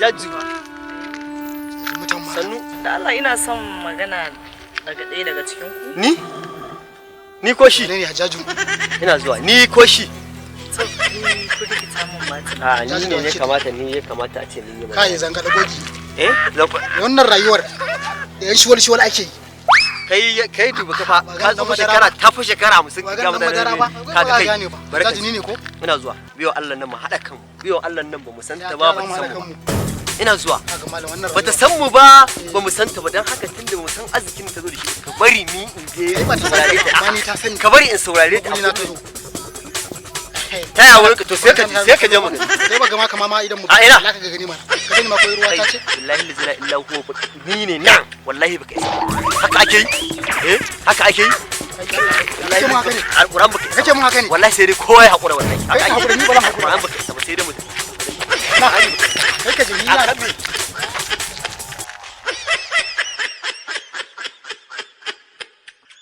Hajjaju. Mutan ma. Sannu. Da Allah, ina son magana daga ɗaya daga cikin ku. Ni? Ni ko shi? Ne ne Hajjaju? Ina zuwa. Ni ko shi? To, ni ku rikita mun batin. A ni ne ya kamata, ni ya kamata a ce ni yi magana. Kai, zanga da gogi. Eh? Wannan rayuwar da yan shuwal shuwal ake yi. Kai kai, duba ka fa Ba ka gan tsufa madara shekara ta fi shekara 50 Ba ka gan ga madara ba. ka Ba ga za kai. gane ba. Barka. Hajjaju, ni ne ko? Ina zuwa. Biyo Allah nan mu haɗa kanmu. Biyo Allah nan ba mu san ta Ya ba, ba tara ta mu san haɗa mu ba. kanmu. Ina zuwa. Kaga malam, wannan Bata rayuwar. san mu ba, ba mu san ta ba, dan haka tunda mu san arzikin ta zo da shi, ka bari ni in je Ai ba ta saurare sani, ta. amma ni ta sani. Ka bari in saurare ta. Guri na ta zo. Ta ya wurin ka? To sai ka je, sai ka je mu gani. Sai ba gama kama ma idan mu. A ina? Allah ka ga gani mana. Ka sani ma ko ruwa ta ce. Wallahi la ilaha illa huwa, ni ne nan, wallahi baka isa. Haka ake yi? Eh, haka ake yi? Kake mun haka ne? Alquran baka isa. Kake mun haka ne? Wallahi sai dai kowa ya hakura, wallahi. Kai ka hakura, ni ba zan hakura. Alquran baka isa ba, sai dai mu tafi.